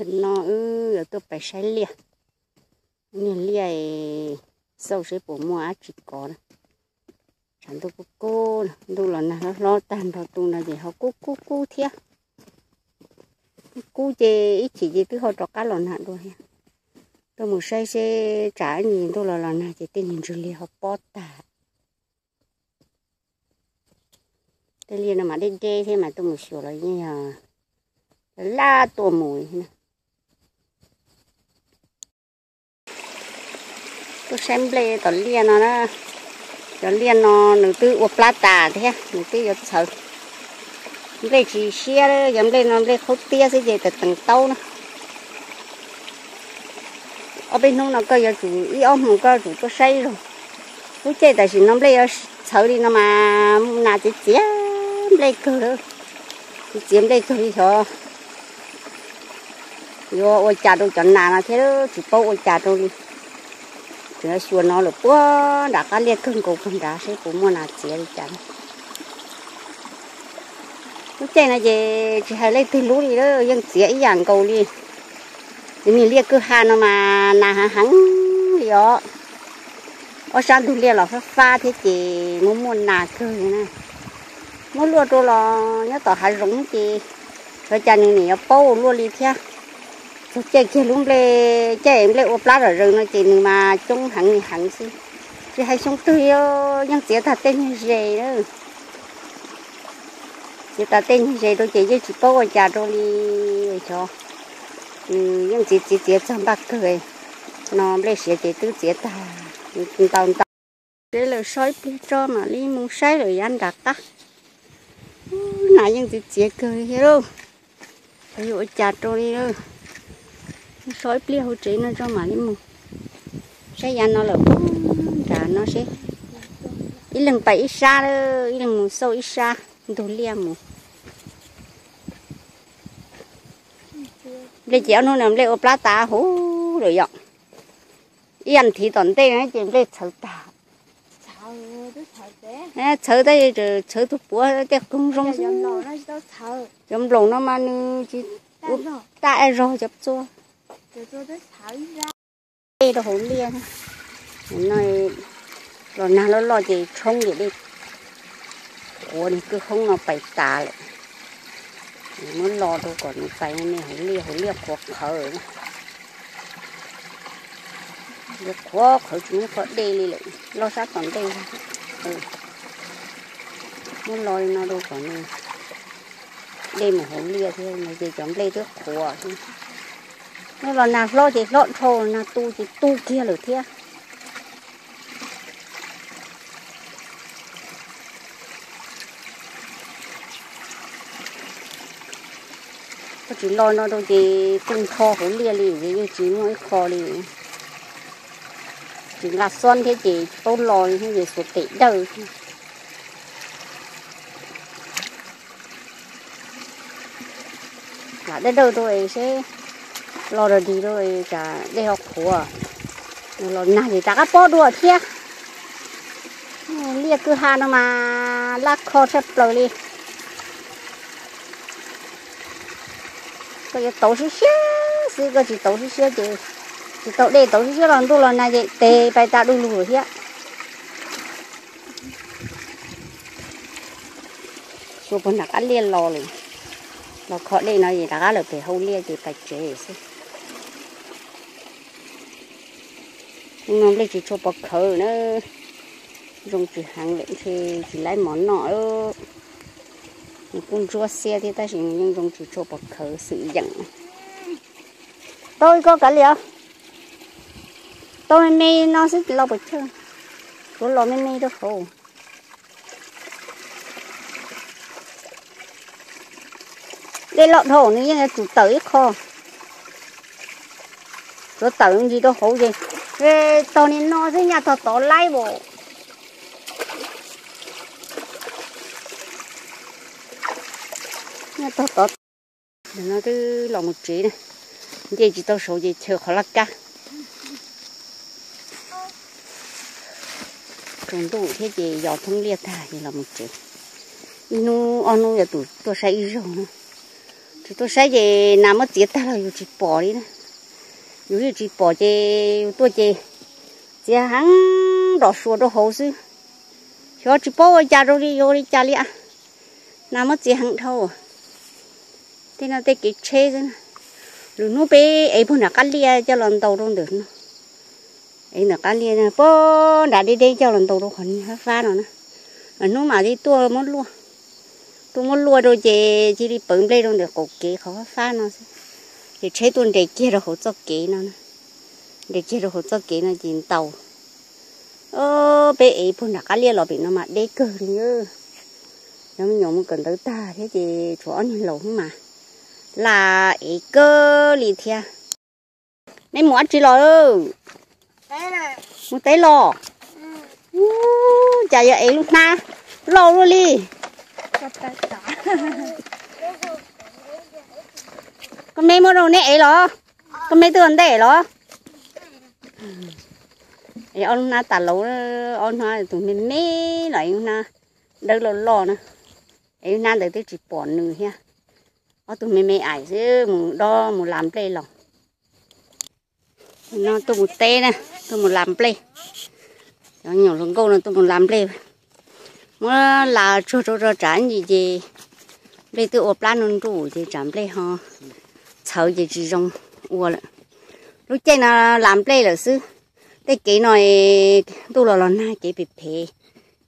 No wb yuav tuaj pais saib liaj, niag liaj xauj seb puas muaj dab tsi kov na. Tshav ntuj kub kub, ntuj los nag hlob hlob tag nrho, tu no ces ho kub kub kub thiab. Kub ces ib chim ces twb ho rov qab los nag dua thiab. Tuaj mus saib seb tsam ib ntsis ntuj los los nag ces tej niag ntswg liaj ho pob tag. Tej liaj no mas deb deb thiab mas tuaj mus xyuas los yeej yog laj tuaj mus. Tuaj saib nplej tom liaj no na. Cov liaj no nws twb ua plab tas thiab nws twb yuav txhawv. Nplej tsis siab, yog nplej no nplej qhaub tiab xwb ces teev taub na. Ob peb hnub no koj yuav tsum, ib ob hmos koj yuav tsum tuaj saib zog. Lub caij tam sim no nplej yuav txhawv li no mas nas txiav txiav nplej kawg, txiav nplej kawg li xyov yuav ua cas rau cov nas no thiab, tsis paub ua cas rau li. Tseem xyuas no lawm puag nram qab liaj kawg nkaus puag nrad seb puas muaj nas txiav li cas. Lub caij no ces tsis hais leej twg lub li, yeej txiav ib yam nkaus li. Cov niag liaj kwj ha no mas nas heev heev li os. Ob sab ntug liaj los fab fab thiab ces muaj muaj nas kawg li na. Muab luaj rau los nyob tom hav zoov ces xyov cas nws nim yuav paub ua luaj li thiab. Txog caij kiag lub nplej, caij nplej ua plab zom zaws no ces nws mas coob heev li heev xwb. Tsis hais xyoo twg yeej txiav tag tej niag zes na. Txiav tas tej niag zes rau ces yeej tsis paub ua cas rau li. Xyov, nws yeej txiav txiav txiav txog npaj kawg no, nplej siav ces twb txiav tag ntau ntau. Seb lawm, so ib pliag tso mam li mus saib lawm yav nram qab. Nas yeej txiav txiav kawg thiab lauj. Xyov yuav ua cas rau li. So ib pliag hauv tsev no tso mam li mus saib yav no lawm puag nram no seb. Ib leeg pais ib sab, ib leeg mus xauj ib sab ntug liaj mus. Nplej ces ob hnub no nplej ua plab tas huv lawm yom. Ib yam thiv tom ntej ces nplej txhawv tag. Txhawv tab txhawv tus puav tej koog zoo xwb. Cov nploos no mas nws tsis ua taj zog cov txua. Dej rau hauv liaj. No los nag loj loj ces tshoob ces dej qhuav nws kwj hoob no pais tas lawm. Muab lo rau kom nws pais me hauv liaj, hauv liaj qhuav qhawv. Liaj qhuav qhawv tsis muaj qhov dej li lawm, lo sab tom ntej. Muab lo li no rau kom nws dej mus hauv liaj thiab no ces cov nplej twb qhuav. Hnub los nag hlob ces hlob dhau, nag tu ces tu kiag lawm thiab. Koj tsis lo no rau ces tu nrho hauv liaj li, yeej tsis muaj ib qho li. Tsis nqa xob thiab ces tsis paub lo li thiab, ces xuas tes dawj. Lam dawj dawj rau es seb lo rog dig rau es tsam dej ho qhuav. Los nag ces rov qab pob dua thiab. Liaj kwj ha no mas laj kho tshaj plaws li. Koj yuav tauv siab siab xwb, koj tsis tauv siab siab ces tsis tau dej, tauv siab siab los ntuj los nag ces tes pais tas du lug thiab. Xyuas puag nram qab liaj los lawm, los kho dej no es rov qab lawm pem hauv liaj ces pais tsev xwb. No nplej tsis tshua pom khawv na, zoo tsis heev lawm ntshe tsis laib mov noj. Nws kuj ntsuab xiab thiab tab sis nws yeej zoo tsis tshua pom khawv xwm yeem. Tau ib ko kav liam, tau me me no xwb los puas chawj, tsuav los me me rau hauv. Dej loj dhau nws yeej yuav tsum tawm ib qho. Tsuav tawm ntsis rau hauv ces tog niag no xwb nyaj tog tod laib as. Nyaj tog tod. No twb los mus tsev na, nce tsis tau saud ces chaw qhov laj kab. Tsaus ntuj thiab ces yos thoob liaj tag ces los mus tsev. Ib hnub ob hnub yuav tsum tuaj saib ib zaug na. Tsis tuaj saib ces nas muab txiav tag los yus tsis pom li na. Yus yeej tsis pom ces yus tuaj ces txiav heev nrom suas rau hauv xwb. Xyov tsis paub ua cas rau li, yuav ua li cas li. Nas muab txiav heev dhau. Tej no tej kev tsheb xwb. Lwm hnub peb ev puag nram qab liaj coj los ntaus rau ntawm no. Ev ntawm qab liaj puag nram deb deb coj los ntaus rau qhov niag fab fab no na. Lwm hnub mam li tuaj muab luaj. Tuaj muab luaj rau ces cia li pawv nplej rau ntawm qaum kev qhov fab fab no xwb. Ces tsheb tuaj nres kiag rau hauv txoj kev no, nres kiag rau hauv txoj kev no ces ntaus. Peb ev puag nram qab liaj los pem no mas deb kawg li. Cov me nyuam mus kawm ntawv tag thiab ces tshuav ob niag laus hnub mas laj ev kawg li thiab. Neb mus dab tsi los? Mus teb los? Cas yuav ev lub hnab loj luaj li? Koj me muab rau neb ev los? Koj me twb ua ntej los? Ev ob lub hnab tas lauv, ob hnab tus me me los ev lub hnab dawb loj loj na. Ev lub hnab ntawd twb tsis pom nws thiab. Ob tug me me aim xwb mus dob mus las nplej los. No tuaj mus teb na, tuaj mus las nplej. Cov nyuam hluas nkauj no tuaj mus las nplej. Muab las tsuag rau rau tsam ntsis ces nplej twb ua plab nruj nruj ces tsam nplej ho txhawv ces tsis zoo ua lawm. Lub caij no las nplej lawm xwb. Tej kev no ntuj los los nag kev phem phem,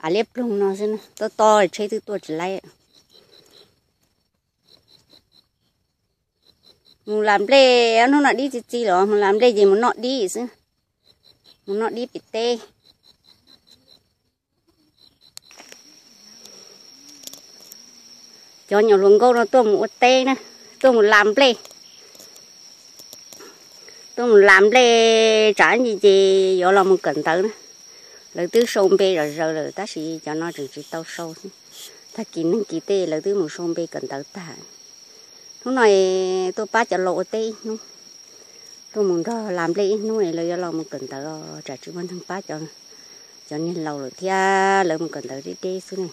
av liab ploog no xwb, tob tob tsheb twb tuaj tsis laib. Mus las nplej, ob hnub no dib txi txiv los mus las nplej ces mus noj dib xwb, mus noj dib pem teb. Cov nyuam hluas nkauj no tuaj mus ua teb na, tuaj mus las nplej. Tuaj mus las nplej tsam ntsis ces yuav los mus kawm ntawv na. Lawv twb sau npe zom zaws lawm tab sis cov no tseem tsis tau sau xwb. Tag kis neeg kis tej lawv twb mus sau npe kawm ntawv tag. Hnub no tuaj pab cov laus ua teb ib hnub, tuaj mus nrog las nplej ib hnub lawv yuav los mus kawm ntawv, tsam tsis muaj neeg pab cov niag laus lawm thiab lawv mus kawm ntawv deb deb xwb ne.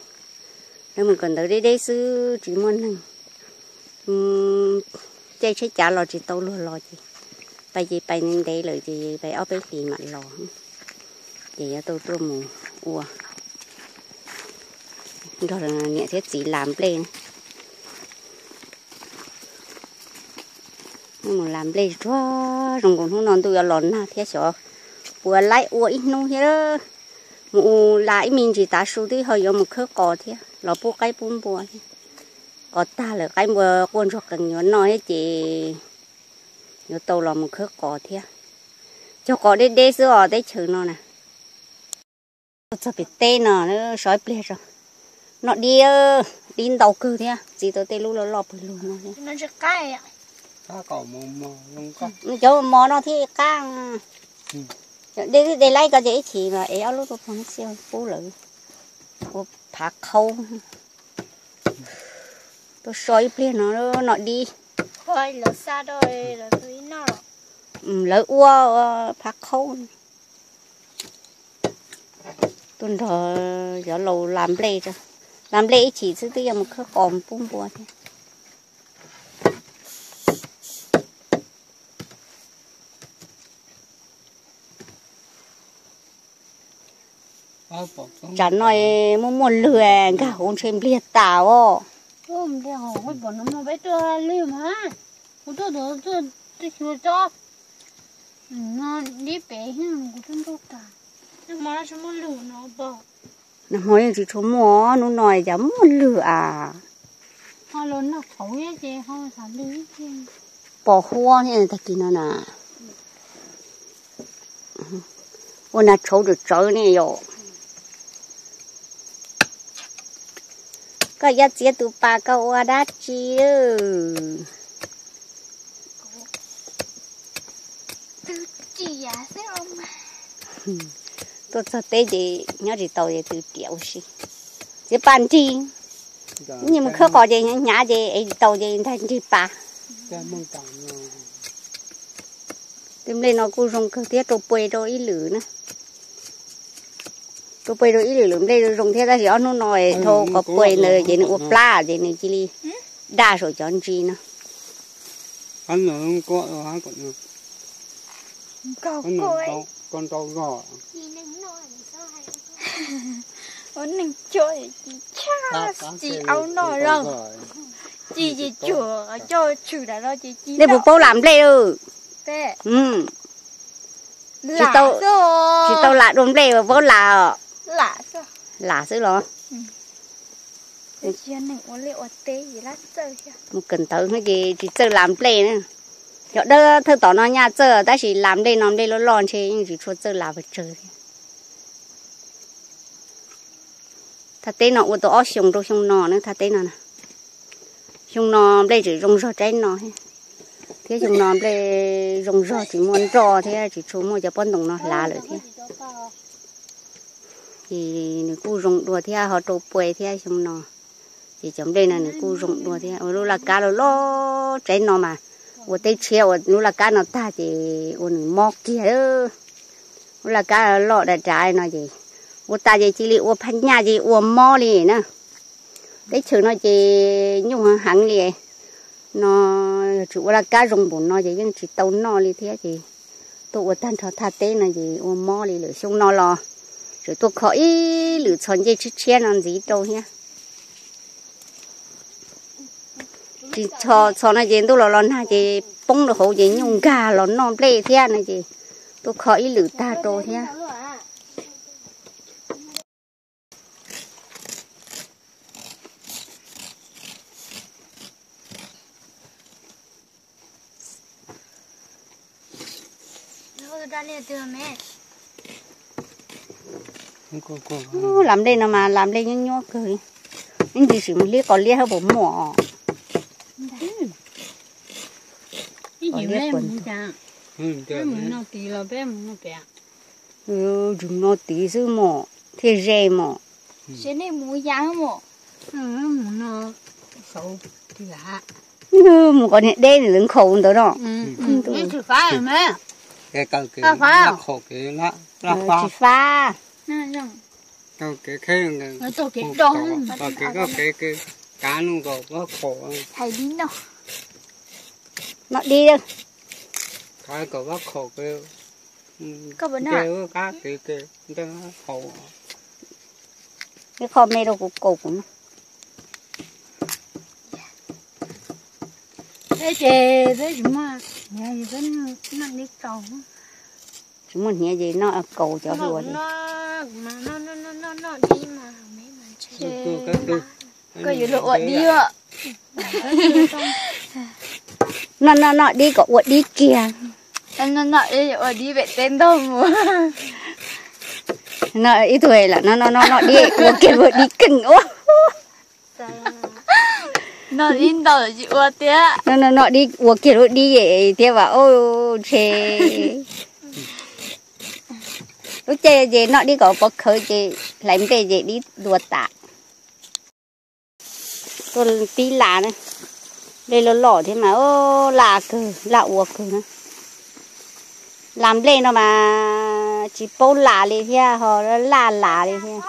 Lawv mus kawm ntawv deb deb xwb tsis muaj neeg. Caij tsheb cav los tsis tau luag los ces pais ces pais ntev ntev lawm ces pais ob peb hlis mam los. Ces yuav tau tuaj mus ua nrog niam thiab txiv las nplej. Mus las nplej tsuag zoo nkaus hnub no ntuj yuav los nag thiab xyov puas laib ua ib hnub thiab. Mus las ib me ntsis tav su twb ho yuav mus khawb qos thiab los pub qaib pub npua thiab. Qos tag lawm qaib npua quaj ntsuag qees yuav noj thiab ces yuav tau los mus khawb qos thiab. Cog qos deb deb xwb os teb chaws no na. Tuaj txog pem teb no, so ib pliag tso. Noj dib, dib ntau kawg thiab, txiv tau tej lub loj loj pawg lug no thiab. Cov mos no thiab qab. Dej twb dej laib ko ces ib chim mas ev ob lub tuaj pog xi pub lawv ua phav qhaub. Tuaj so ib pliag no, noj dib. Lawv ua phav qhaub. Tuaj nrog cov laus las nplej, las nplej ib chim xwb twb yuav mus khawb qos pub npua thiab. Tsam no muaj muaj lwg, nkag hauv ntshe npliag tas os. Nag hmo yeej tsis tshua muaj, hnub no cas muaj lwg as. Pos huab tag kis no na. Ua nas tshauv tsawv tsawv ne yom. Koj yuav txiav tus pas koj ua dab tsi? Tuaj txog teb ces nyob tsis tau ces tw riam ua si. Txiav pas nrig, nyias mus khawb qos ces hnyav ces ev tsis tau ces ntag nrig pas. Tej nplej no kuj zoo kawg thiab, rau puas rau ib lwm na. Rau puas rau ib lwm lwm nplej zoo thiab tab sis ob hnub no dhau qhov puas ntawd ces nws ua plab ces nws cia li daj saum cov ntsis no. Qab no koj, koj nrau zog. Ua neeg coj ci tshaj ci au no los ci ces cuag coj tshwm lam no ces ci. Nej puas paub lam nplej? Tsis tau lam dua nplej, paub lam os. Lam xwb los? Mus kawm ntawv ces tsis txawj lam nplej na. Cov dawb thawj tom no nyaj txawj tab sis lam nplej no nplej loj loj ntshe yeej tsis tshua txawj lam pes tsawg thiab. Thaj teb no ua tau ob xyoos rau xyoo no na, thaj teb no. Xyoo no nplej tseem zoo zog tsaib no thiab, xyoo no nplej zoo zog tsis muaj nroj thiab tsis tshua muaj cov pob ntoos no hlav lawm thiab. Ces nws kuj zoo dua thiab ho rau puas thiab xyoo no. Ces cov nplej no nws kuj zoo dua thiab. Ua lub laj kab loj loj tsaib no mas, ua teb tshiab ua lub laj kab no tag ces ua nws mob kiag. Lub laj kab loj dav dav no ces ua tas ces cia li ua phaj nyaj ces ua mob li na. Teb chaws no ces nyuj heev heev li no, yog tsis ua laj kab zoo npaum no ces yeej tsis tau noj li thiab ces tuaj ua tag nrho thaj teb no ces ua mob li lawm. Xyoo no los tseem tuaj kho ib lwm txhos ncej tshiab tshiab no ntxiv rau thiab. Tsis txhos no ces ntuj los los nag ces poob rau hauv ces nyuj nkag los noj nplej thiab no ces tuaj kho ib lwm tag rau thiab. Lam nplej no mas lam nplej nyuaj nyuaj kawg li. Ib ntsis sim mus hlib qos liab hab puas muaj os. Tsis no tid xwb mos, thiaj ze mos. Mus qhov niag deb nws nkhaus ntawd no. Tsis fab. Noj dib. Ib qho me rau kuv kaus kuv no. Tsis muaj hniav ces noj kaus cov hluas li. Koj yuav luag ua dib. Noj noj noj dib kom ua dib kiag. Noj ib tug lam noj noj noj dib ua kiag ua dib keej ua. Noj dib ntau tsis ua tiag. Noj noj noj dib ua kiag lub dib thiab vas ua ntshe. Lub caij ces noj dib kom pov khawv ces hlais nplej ces dib dua tas. Tuaj pib las na, nplej loj loj thiab mas laj kawg laj ua kawg na. Las nplej no mas tsis paub las li thiab ho laj las li thiab.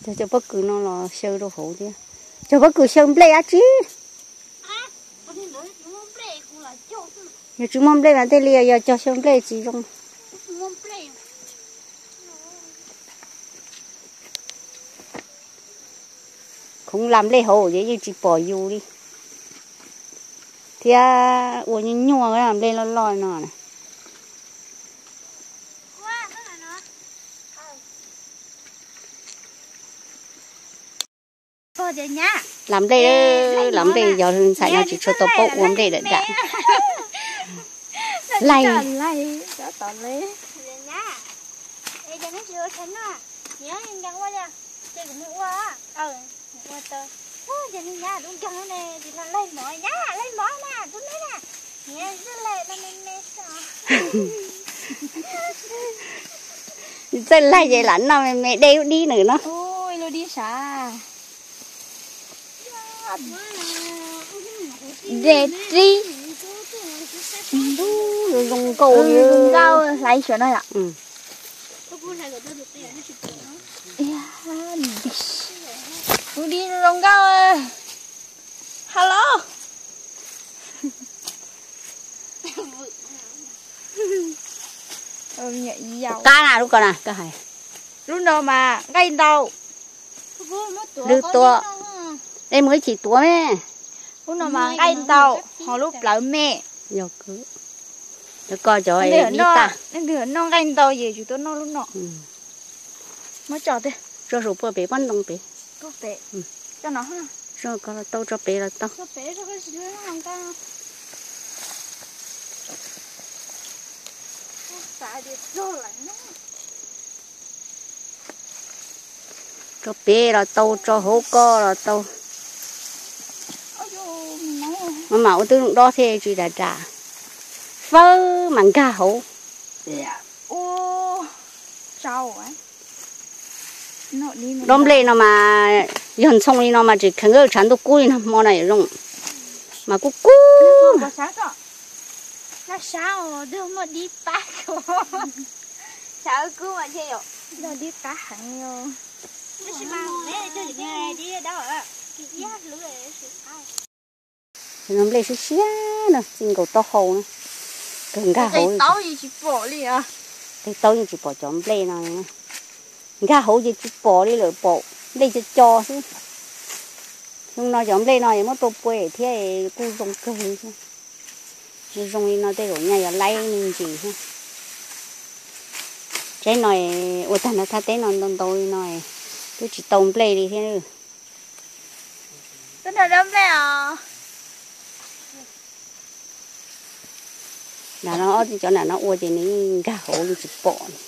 Cov pob kws no los xyaw rau hauv thiab. Cov pob kws xyaw nplej dab tsi? Yog tsis muaj nplej mas thiaj li yog cog xyaw nplej tsis zoo. Khoov las nplej hauv ces yeej tsis pom yus li thiab. Ua nyuaj nyuaj nplej loj loj no. Las nplej, las nplej yog ntxhais no tsis tshua tau paub ua nplej lawm nram. Laig. Txawj laig ces lam noj me me dej lub dib nws no. Dej rib. Ntub zoo zoo nkauj li. Nkauj hlais xyuas no yom. Kuv di zoo nkauj. Hello. Qab na lub ko na, lub no mas nqaij ntau. Lwg tua, es mus ib chim tuav me. Lub no mas nqaij ntau, ho lub plawv me. Yog ko cov noj nqaij ntau ces tsis tuaj noj lub no. Muab tso tiag. Tso saum puag pem pob ntoo pem. Tso ko los tau, tso pem los tau. Tso pem los tau, tso hauv ko los tau. Maj mam ua twb zoo dob thiab tsis ras ras. Fawb mas nkag hauv. Dob nplej no mas yog ntxhoo li no mas tsis kheev, tshav ntuj kub li no hmo no yuav zoo mas kub kub. Nplej siab siab no txij nkaus taub hau na, kawg nkag hauv. Qe taub yeej tsis pom cov nplej no, nkag hauv ces tsis pom li lawm, pom nplej co co xwb. Xyoo no cov nplej no es muab rau pua thiab kuj zoo kawg li thiab. Zoo li no tej zaum nyaj yuav laib me ntsis thiab. Tsaib no ua tag nrho thaj teb no ntau ntau li no, twb tsis tau nplej li thiab. Tuaj nrog dob nplej os. Nram no ob tug cov nram no ua ces nws yeej nkag hauv li tsis pom li.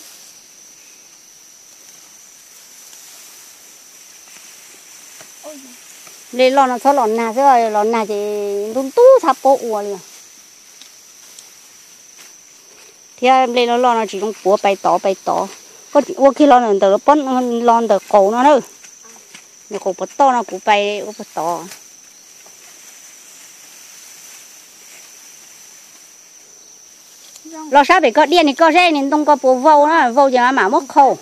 Nplej loj no txhob los nag xwb, los nag ces ntub ntub txhab pob ua li. Thiab nplej loj loj no tsis zoo puav pais tod pais tod. Koj ua kiag los ntawm, los ntawm qaum no na. Ntawm qaum puag toj no kuv pais ua puag tod. Los sab pem koj diaj ni koj seb ni ntoo koj puas vau na, vau ces mam mam muab qhau.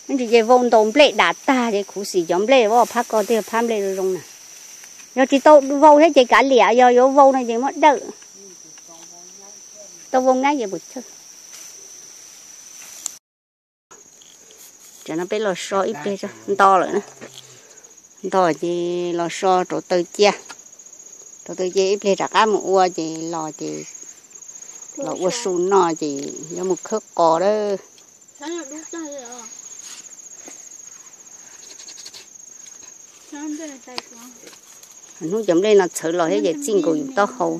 Ntsis ces vau ntaus nplej dam tag ces khuv xim cov nplej, phab ko twb yog phab nplej zoo zoo na. Yog tsis tau vau thiab ces kav liam, yog yuav vau no ces muab dawj. Tau vau nyab ces puas chawj. Tam no peb los so ib pliag, nto lawm na. Nto ces los so rauv taws cia. Rauv taws cia ib pliag rov qab mus ua ces los ces los ua su noj ces yuav mus khawb qos lawm. Hnub cov nplej no txhawv los thiab ces txij nkaus yus taub hau.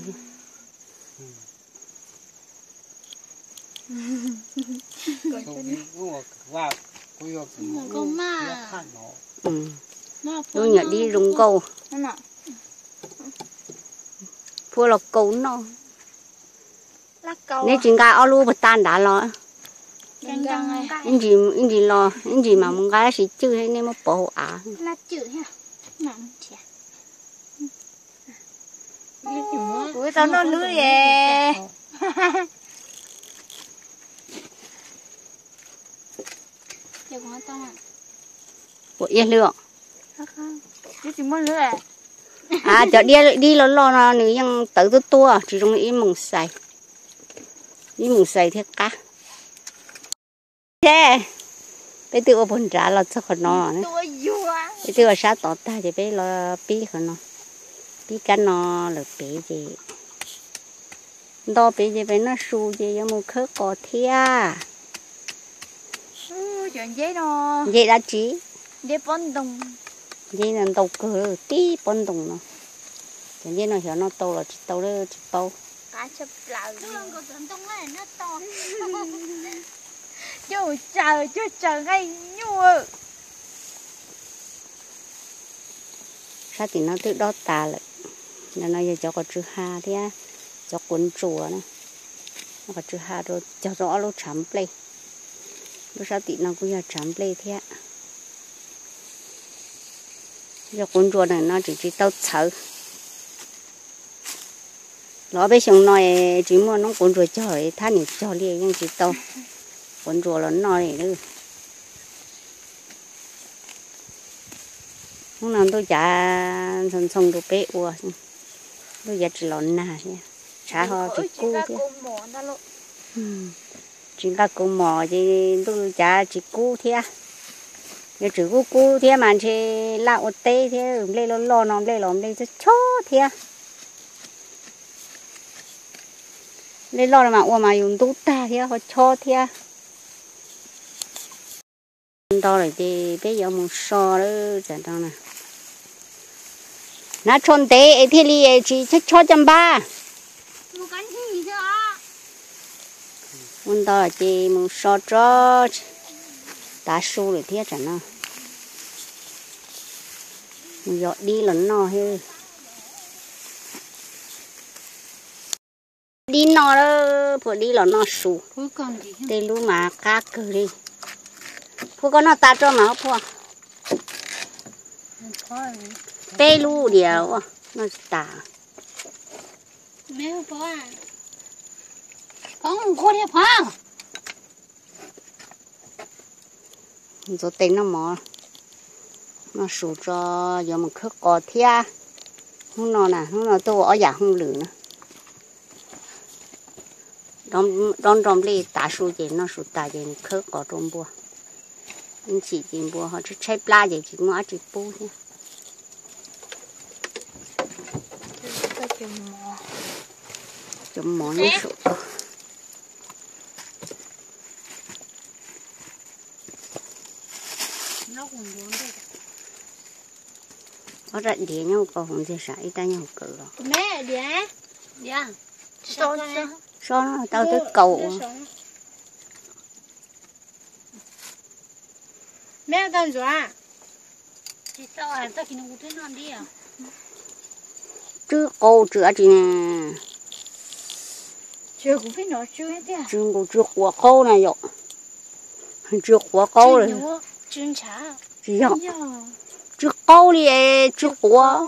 Lub nyuam dib zoo nkauj, phua los kaus noj. Neb tsis nqa ob lub puag ta nrad los? Ib ntsis los, ib ntsis mas mus nqa tab sis cwj nej muab pov hauv av. Kuv tau noj hlwb li. Ua iab hlwb os. Cov dib loj loj no nws yeej tawv tuab tuab tsis zoo li ib moos xais. Ib moos xais thiaj qab. Peb twb ua puag nrad los txog qhov no, peb twb ua sab tod tag ces peb los pib qhov no, pib kab no lawm pem ces nto pem ces pem noj su ces yuav mus khawb qos thiab. Nce dab tsi? Nce ntau kawg, tib pob ntoo no. Cov nce no xyov noj tau los tsis tau, tsis paub. Cuag tsaws, cuag tsaws nqaij nyuj. Sab tim no twb dob tas lawm. No yog cov qos tsw ha thiab cov quav ntsuas na. Qos tsw ha rau cog rau ob lub tshav nplej. Lub sab tim no kuj yog tshav nplej thiab. Yog quav ntsuas na no tseem tsis tau txhawv. Los peb xyoo no tsis muaj noob quav ntsuas cog, thab niam cog li yeej tsis tau quav ntsuas los noj li. Hnub no ntuj cav ntxhoo ntxhoo rau peb ua, ntuj cav tsis los nag thiab, tshav ho tsis kub thiab. Tsis nqa kaus mom ces ntuj cav tsis kub thiab. Yuav tsum kub kub thiab mas ntshe laj ua teb thiab, nplej loj loj no nplej los nplej chob chob thiab. Nplej loj mas ua mas yus ntub tag thiab ho chob thiab. Nto lawm ces peb yuav mus so lawm tam no na. Hnav tsho ntev es thiaj li tsis chob chob caj npab. Ua nto ces mus so tso, tav su lawm thiab tam no. Mus yos dib los noj thiab. Dib noj, phua dib los noj su. Tej lub mas qab kawg li. Phua koj noj tas tso mas phua. Peb lub diam noj tsis tas. Ntxuav tes noj mov, noj su tso, yuav mus khawb qos thiab. Hnub no na, hnub no tuaj ua ob yam hooj lwm na. Dob nroj nplej tav su ces noj su tas ces mus khawb qos rau npua. Ib ntsis ces npua ho tshaib tshaib plab ces tsis muaj dab tsi pub thiab. Cov mov nyob saum tod. Ob rab diav nyob hauv ko hauv ntxiag sav, ib rab nyob hauv kawm los. Sob tau twb kaus. Tsw qaub tsw dab tsi ne? Tsw nqus tsw quav qaub na yom. Tsw quav qaub lawm. Tsis yog, tsw qaub li, tsw quav.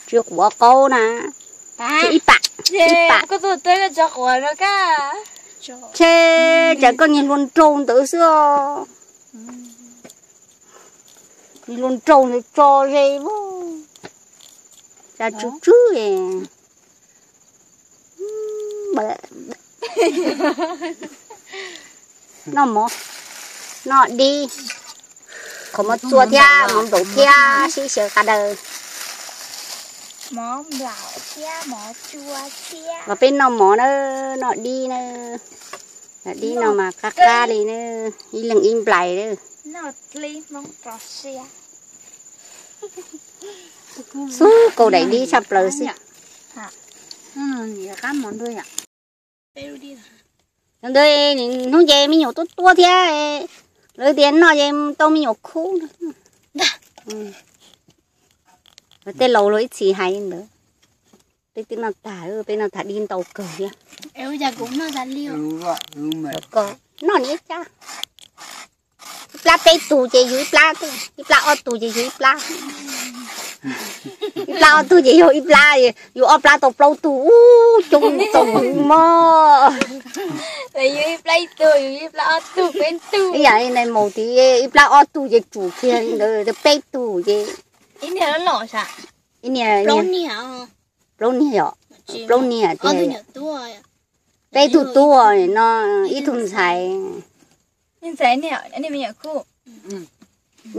Tsw quav qaub na. Ib pam, ib pam. Ntshe tsam koj niag hluas nraug ntawd xwb os. Niag hluas nraug ntawd tso ze, tsw tsw. Noj mov, noj dib, qhov mov txua thiab mov nplaum thiab sib xyaw qab daws. Los peb noj mov na, noj dib na. Noj dib no mas qab qab li na, ib leeg ib nplais na. Xub kaus daim dib tshaj plaws xwb. Ntawd hnub ces me nyuam tuab tuab thiab, lawv tias noj ces tau me nyuam khub. Tej laus luag ib txhis hais li ntawd. Peb twb noj tag, peb noj tag dib ntau kawg thiab. Noj niam cab. Ib plab peb tug ces yug ib plab, ib plab ob tug ces yug ib plab. Ib plab ob tug ces yug ib plab, yug ob plab tau plaub tug, ub, coob txaus mog. Ib yam li nais maum tid, ib plab ob tug ces tsum kiag li ntawd, peb tug ces. Ib niag, plaub niag yom, plaub niag tiag. Peb tug tub no, ib tug ntxhais. Me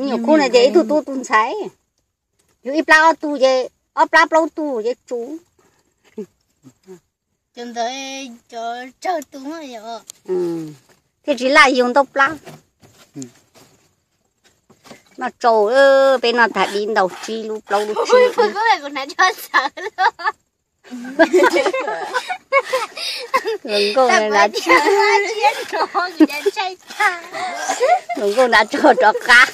nyuam khub no ces ib tug tub tus ntxhais. Yug ib plab ob tug ces, ob plab plaub tug ces tsum. Thiaj tsis laj yug ntau plab. Noj tsau, peb noj tag dib ntau tsib lub plaub lub tsib. Hluas nkauj, hluas nkauj hnav tsau rov qab.